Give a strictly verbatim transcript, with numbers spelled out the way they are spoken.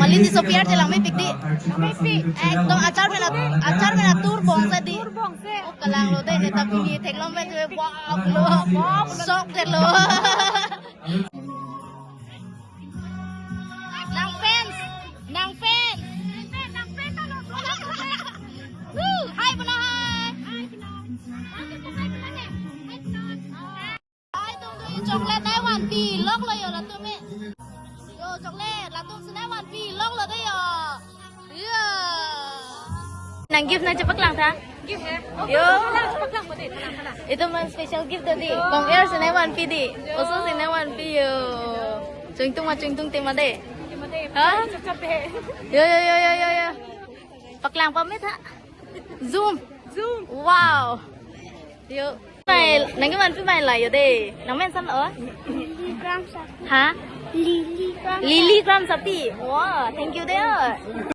Alin disappear te langmepik dei. Ekdom achar pen at-, achar pen atur bong sa dei. Tur bong se. Oh, kalang lo dei, ne ta pini theklong pen tu, wow, lo. Wow, lo. Shock te lo. Nang fans, nang fans. Woo, hi, Buna, hi. Hi, Buna. Hi, Buna. Hi, Buna. Ai, tum tu chocolate nangvanpi lok lo yo latum me. Yo, chocolate latum si nangvanpi lok lo dei yo. Yo. Nang gift nangchepaklang tha? Gift hai. Yo. Paklang, paklang, paklang, paklang. Itum nang special gift tadi. Kong Air si nangvanpi dei. Oso si nangvanpi yo. Chingtung ma chingtungte ma dei. Tema dei. Ha? Chapchap dei. Yo, yo, yo, yo, yo, yo. Paklang pame tha. Zoom. Zoom. Wow. Yo. Mai, nangkevanpi mai la yo dei. Nangmen koson lo? Lily Kramsapi. Ha? Lily Kramsapi. Lily Kramsapi. Wow, thank you dei.